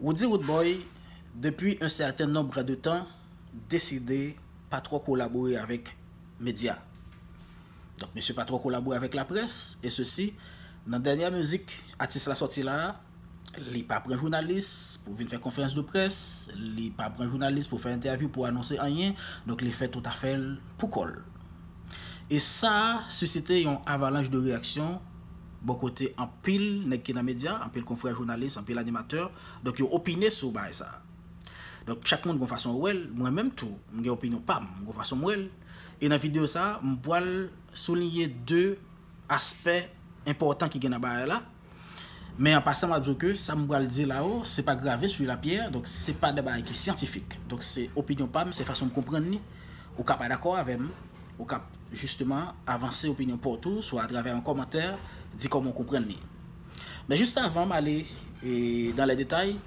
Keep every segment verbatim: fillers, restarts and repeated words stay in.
Roody Roodboy, depi un certain nombre de temps, deside pa twò kolabore avèk medya. Donk, misye pa twò kolabore avèk laprès, e sesi, nan dènyè mizik atis la sòti la a, li pa pran jounalis pou vin fè konferans de près, li pa pran jounalis pou fè entèvyou, pou anonse anyen, donk li fè tout afè l pou kò l. E sa a sisite yon avalanch de reyaksyon bò kote anpil nèg ki nan medya, anpil konfrè jounalis, anpil animatè, donk yo opine sou bagay sa a. Donk chak moun gon fason yo wè l, mwen menm tou, m gen opinyon pa m, m gon fason m wè l. E nan videyo sa a, m pral souliye de aspè enpòtan ki gen nan bagay la. Men an pasan, m ap di w ke sa m pral di la yo, se pa grave sou lapyè, donk se pa de bagay ki syantifik. Donk se opinyon pa m, se fason m konprann li. Ou ka pa dakò avè m, ou ka jisteman avanse opinyon pa w tou, swa atravè yon kòmantè, di kòman w konprann li. Men jis avan m ale e, dans les détails,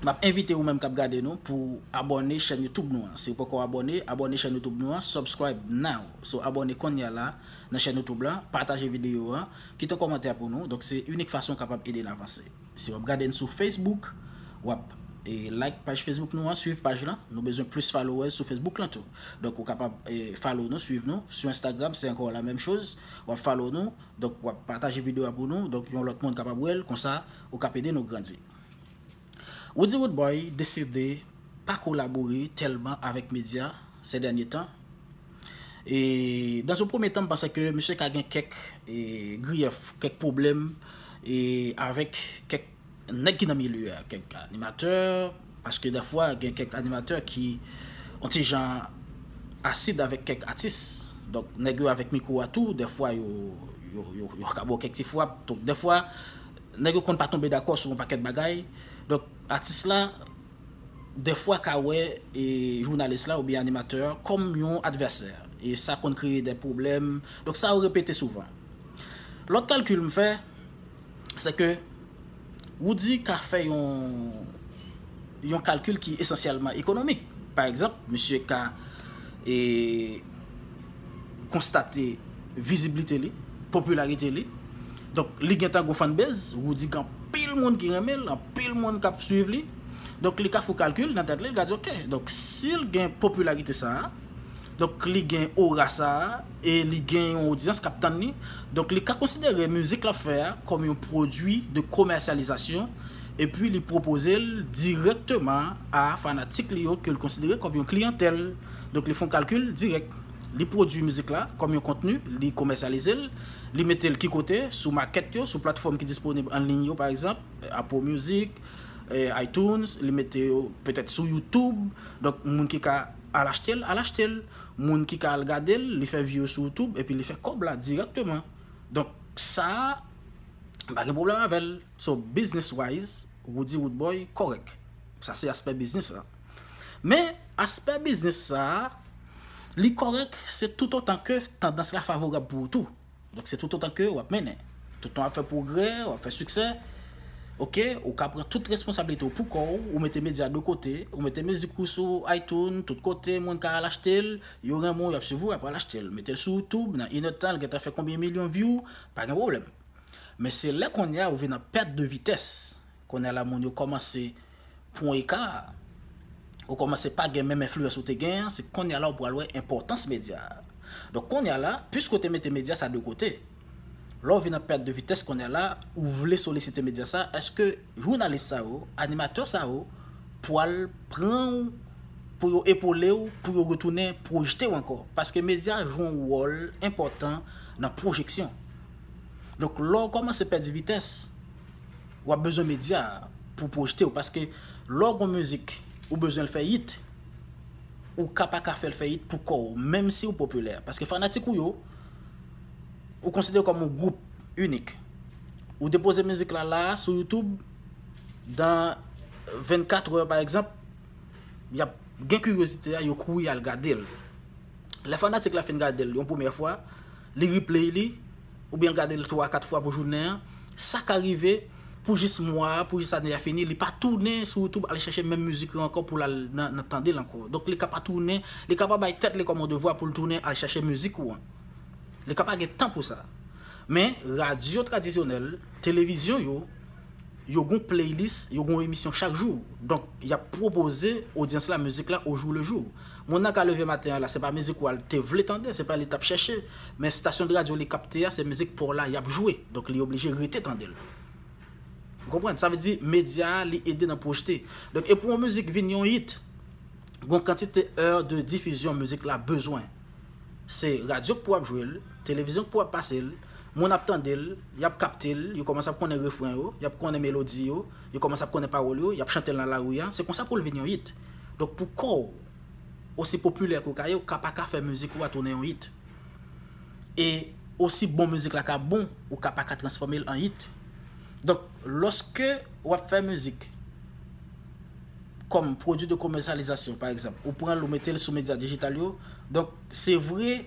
m ap envite ou menm k ap gade nou pou abòne chèn YouTube nou an. Si w poko abòne, abòne chèn YouTube nou an, subscribe now. So abòne kounye a la nan chèn YouTube la, pataje videyo a, kite yon kòmantè pou nou. Donk se inik fason w kapab ede n avanse. Si w ap gade n sou Facebook, w ap e, like paj Facebook nou an, swiv paj lan. Nou bezwen plis followers sou Facebook lan tou. Donk ou kapab e, follow nou, swiv nou. Sou Instagram, se ankò la menm choz. W ap follow nou, donk w ap pataje videyo a pou nou. Donk yon lòt moun kapab wè l, konsa ou k ap ede nou grandi. Roody Roodboy deside pa kolabore tèlman avèk medya se dènye tan. E dans un premier temps, m panse ke misye ka gen kèk e, griyèf, kèk pwoblèm e, avèk kèk nèg ki nan milye a, kèk animatè, paske dèfwa gen kèk animatè ki yon ti jan asid avèk kèk atis. Donk nèg yo avèk mikwo a tou, dèfwa yo, yo, yo, yo ka ba w kèk ti frap. Donk dèfwa nèg yo konn pa tonbe dakò sou yon pakèt bagay. Donk atis la dèfwa ka wè e, jounalis la oubyen animatè a kòm yon advèsè. E sa konn kreye de pwoblèm. Donk sa yo repete souvan. Lòt kalkil m fè, se ke Roody ka fè yon, yon kalkil ki esansyèlman ekonomik. Pa egzanp, misye ka e, konstate viziblite li, popilarite li. Donk, li gentan gon fanbase, Roody gen anpil moun ki renmen l, anpil moun k ap swiv li. Donk, li ka fè kalkil nan tèt li, li ka di, oke, donk, si l gen popilarite sa a, donk, li gen ora sa a, e li gen yon odyans k ap tann li, donk, li ka konsidere mizik l ap fè a kòm yon pwodui de komèsyalizasyon, epi li pwopoze l dirèkteman a fanatik li yo ke l konsidere kòm yon kliyantèl. Donk, li fè yon kalkil dirèk. Li pwodui mizik la kòm yon kontni, li komèsyalize l, li mete l ki kote, sou makèt yo, sou platfòm ki disponib an liy yo, pa egzanp, Apple Music, eh, iTunes, li mete yo petèt sou YouTube. Donk, moun ki ka al achte l, al achte l. Moun ki ka al gade l, li fè vi yo sou YouTube, epi li fè kòb la dirèkteman. Donk, sa a, m pa gen pwoblèm avè l. So, business wise, Roody Roodboy kòrèk. Sa se aspè biznis la. Men, aspè biznis sa a, li kòrèk, se toutotan ke tandans la favorab pou ou tou. Donk, se toutotan ke w ap mennen. Toutotan w ap fè pwogrè, w ap fè siksè, oke, ou ka pran tout responsablite w pou kò w, ou mete medya de kote, ou mete mizik ou sou iTunes, tout kote, moun ka al achte l, yo renmen w, y ap swiv ou, y ap al achte l. Mete l sou YouTube, nan inèdtan, l gentan fè konbyen milyon view, pa gen pwoblèm. Men se lè kounye a ou vin an pèt de vitès. Kounye a la moun yo kòmanse pran yon eka. Ou kòmanse pa gen menm enfliyans ou te gen an, se kounye a la ou pral wè enpòtans medya a. Donk kounye a la, piske ou te mete medya sa de kote, lè ou vin an pèt de vitès kounye a la, ou vle solisite medya sa, èske jounalis sa yo, animatè sa yo, pral pran w pou yo epole w, pou yo retounen pwojte w ankò? Paske medya jwe yon wòl enpòtan nan pwojeksyon. Donk, lè w kòmanse pèdi vitès, w ap bezwen medya pou pwojte w. Paske lè w gon mizik, ou bezwen l fè hit, ou ka pa ka fè l fè hit pou kò w, menm si w popilè. Paske fanatik ou yo, ou konsidere kòm yon gwoup inik. Ou depoze mizik la la sou YouTube, dan vennkat è, pa egzanp, y ap gen kiryozite a, yo kouri al gade l. Lè fanatik la fin gade l yon premyè fwa, li replay li, oubyen l gade l twa, kat fwa pou jounen an, sa ka rive pou jis mwa a, pou jis ane a fini, li pa tounen sou YouTube al chèche menm mizik yo ankò pou l al nan, nan tande l ankò. Donk, li ka pa tounen, li ka pa bay tèt li kòm yon devwa pou l tounen al chèche mizik ou an. Li ka pa gen tan pou sa. Men, radyo tradisyonèl, televizyon yo, yo gon playlist, yo gon emisyon chak jou. Donk, y ap pwopoze odyans la mizik la au jour le jour. Moun nan ka leve maten an la, se pa mizik ou al te vle tande, se pa li t ap chèche, men stasyon de radyo li kapte a, se mizik pa w la y ap jwe. Donk, li oblije rete tande l. Ou konprann? Sa vle di, medya a, li ede nan pwojte. Donk, e pou yon mizik vin yon hit, gon kantite è de difizyon mizik la bezwen. Se radyo k pou ap jwe l, televizyon k pou ap pase l, moun ap tande l, y ap kapte l, yo kòmanse ap konnen refren yo, y ap konnen melodi yo, yo kòmanse ap konnen pawòl yo, y ap chante l nan lari a. Se konsa pou l vin yon hit. Donk, pou kò w, osi popilè ke w ka ye, ou ka pa ka fè mizik ou a tounen yon hit. E osi bon mizik la ka bon, ou ka pa ka transfòme l an hit. Donk, lòske w ap fè mizik kòm pwodui de komèsyalizasyon, pa egzanp, ou pran l, ou mete l sou medya dijital yo, donk, se vre,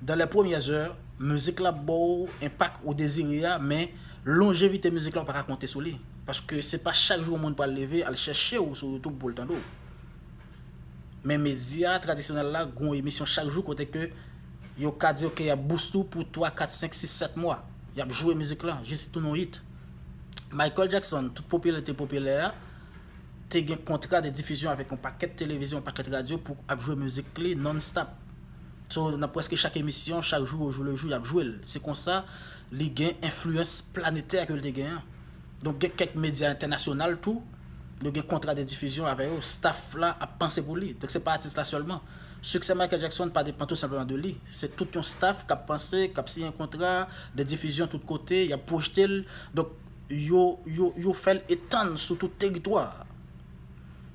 dans les premières heures, mizik la ap ba w enpak ou dezire a, men lonjevite mizik la, ou pa ka konte sou li. Paske se pa chak jou yon moun pral leve, al chèche w sou YouTube pou l tande w. Men medya tradisyonèl la, gon emisyon chak jou kote ke yo ka di, ok, y ap boost ou pou twa, kat, senk, sis, sèt mwa. Y ap jwe mizik la, jis li tounen yon hit. Michael Jackson, tout popilarite popilè a, te gen kontra de difizyon avèk yon pakèt televizyon, yon pakèt radyo pou ap jwe mizik li non-stop. So, nan prèske chak emisyon, chak jou, au jour le jour, y ap jwe l. Se konsa, li gen enfliyans planetè ke l te gen an. Donk, gen kèk medya entènasyonal tou, yo gen kontra de difizyon avè yo, staff la ap panse pou li. Donk, se pa atis la sèlman. Siksè Michael Jackson pa depann tou senpleman de li. Se tout yon staff k ap panse, k ap siyen kontra de difizyon tout kote, y ap pwojte l. Donk, yo, yo, yo fè l etann sou tout teritwa a.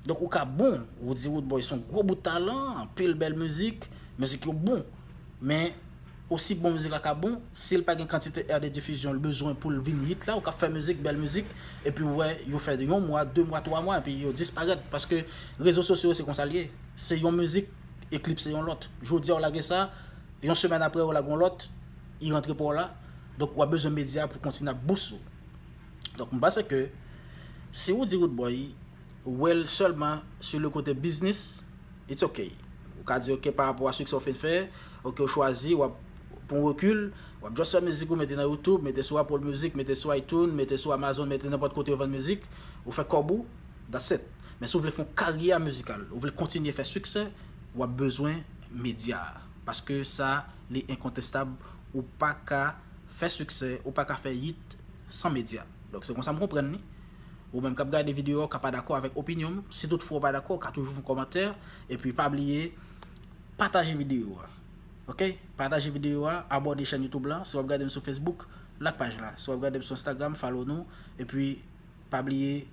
Donk, ou ka bon, Roody Roodboy se yon gwo bout talan, anpil bèl mizik, mizik yo bon. Men, osi bon mizik la ka bon, si l pa gen kantite è de difizyon l bezwen pou l vin hit la, ou ka fè mizik, bèl mizik, epi ou wè, yo fè yon mwa, de mwa, twa mwa, epi yo disparèt, paske rezo sosyo yo se konsa l ye. Se yon mizik eklipse yon lòt. Jodi a ou lage sa, yon semèn apre ou lage yon lòt, li rantre pa w la. Donk, w ap bezwen medya pou kontinye ap boost ou. Donk, m panse ke si Roody Roodboy wè l sèlman sou le kote biznis, it's ok. Ou ka di, ok, pa rapò a siksè w fin fè, ok, ou chwazi, w ap pran rekil, w ap just fè mizik ou, mete nan YouTube, mete sou Apple Music, mete sou iTunes, mete sou Amazon, mete nenpòt kote yo vann mizik, ou fè kòb ou, that's it. Men si w vle fè yon karyè mizikal, ou vle kontinye fè siksè, w ap bezwen medya a. Paske sa, li enkontestab, ou pa ka fè siksè, ou pa ka fè hit san medya. Donk, se konsa m konprann li. Ou menm k ap gade videyo a, ou ka pa dakò avèk opinyon m. Si toutfwa ou pa dakò, ou ka toujou fè yon kòmantè, epi pa bliye pataje videyo a. Ok? Pataje videyo a, abòne chèn YouTube la. Si w ap gade m sou Facebook, like paj la. Si w ap gade m sou Instagram, follow nou. Epi, pa bliye,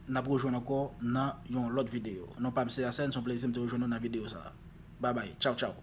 n ap rejwenn ankò nan yon lòt videyo. Non pa m se Arsène, se yon plezi m te rejwenn nou nan videyo sa a. Babay, tchaw tchaw.